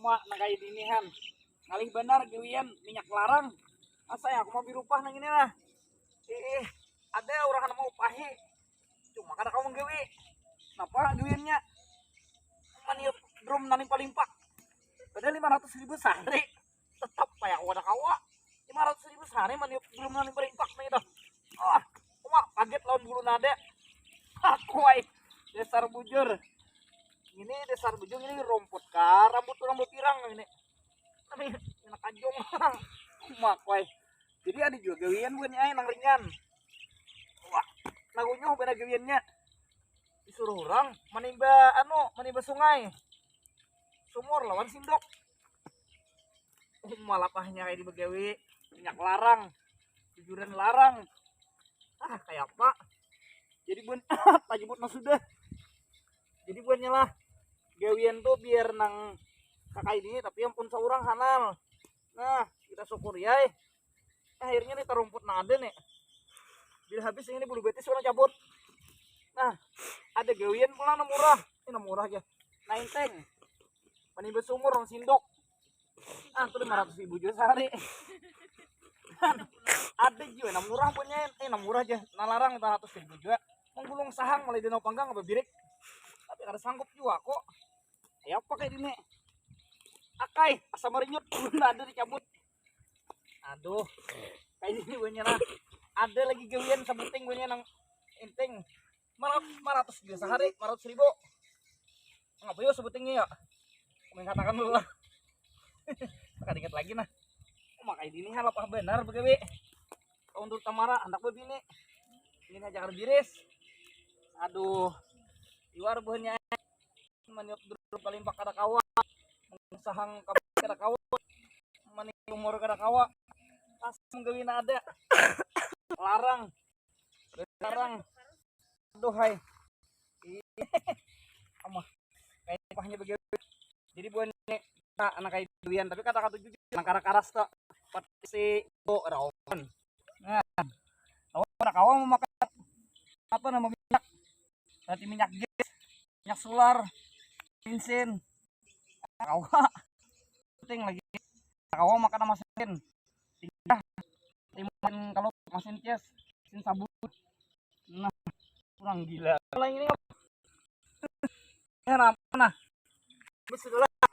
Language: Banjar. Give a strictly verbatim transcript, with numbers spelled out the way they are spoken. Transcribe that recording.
Mak, nang kayak dini han. Ngalih banar gawian minyak larang. Asa ya aku mau birupah nang ini lah. Ih, ada orang mau upahi. Cuma kada kawa menggawi. Kenapa gawiannya? Maniup drum nani palimpak. Padahal lima ratus ribu sehari. Tetap kayak aku ada kawa. Lima ratus ribu sehari maniup drum nani palimpak nih dah. Ah, aku mah kaget lawan bulu nada. Aku ay. Dasar bujur. Ini dasar bujur ini rumput kah? Rambut orang bapirang ini. Tapi enak ajong. Aku mah aku ay. Jadi ada juga gawian buatnya ay nang ringan. Wah, nang unyuh benar gawiannya. Disuruh orang manimba anu, manimba sungai. Sumur lawan sindok. Uma lapahnya kayak di begawi minyak larang, jujuran larang. Ah, kayak apa? Jadi buan tajebut nah sudah. Jadi buannya lah gawian tuh biar nang kakai ini tapi ampun seorang hanal. Nah, kita syukuri ya. Akhirnya nih tarumput nang ada nih. Bila habis ini bulu betis orang cabut. Nah, ada gawian pula nang murah. Ini nang murah aja. Nainteng. Manimba sumur orang sindok. Ah, tuh lima ratus ribu juga sehari. Ada juga nang murah punya, eh nang murah aja. Nang larang lima ratus ribu juga. Menggulung sahang mulai danau panggang apa birik. Tapi kada sanggup juga kok. Ya apa kayak ini? Akai, asam marinyut pun ada dicabut. Aduh, kayak ini gue nyerah. Ada lagi gawian sebuting gue nang inting. Lima ratus juga sehari, lima ratus ribu. Ngapa yuk sebutingnya ya? Kami katakan dulu lah. Kada ingat lagi nah. Oh, makanya ini halapah benar begawe. Untuk tamara anak bebini. Ini aja biris. Aduh. Luar buahnya. Maniup dulu paling kada kawa. Sahang kada kawa. Mani umur kada kawa. Pas menggawi ada. Larang. Larang. Aduh hai. Amah. Kayak pahnya begitu. Jadi buahnya kita anak kayak duian tapi kata kata jujur nang karas-karas tuh. Pat si bo rawan. Nah. Kawa kada kawa memakai apa nama minyak. Berarti minyak gas, minyak solar, bensin. Kawa. Penting lagi. Kawa makan sama mesin. Tiga. Timbang kalau mesin gas, mesin sabun. Nah, kurang gila. Kalau ini apa? Ini apa nah? Ini sudah lah.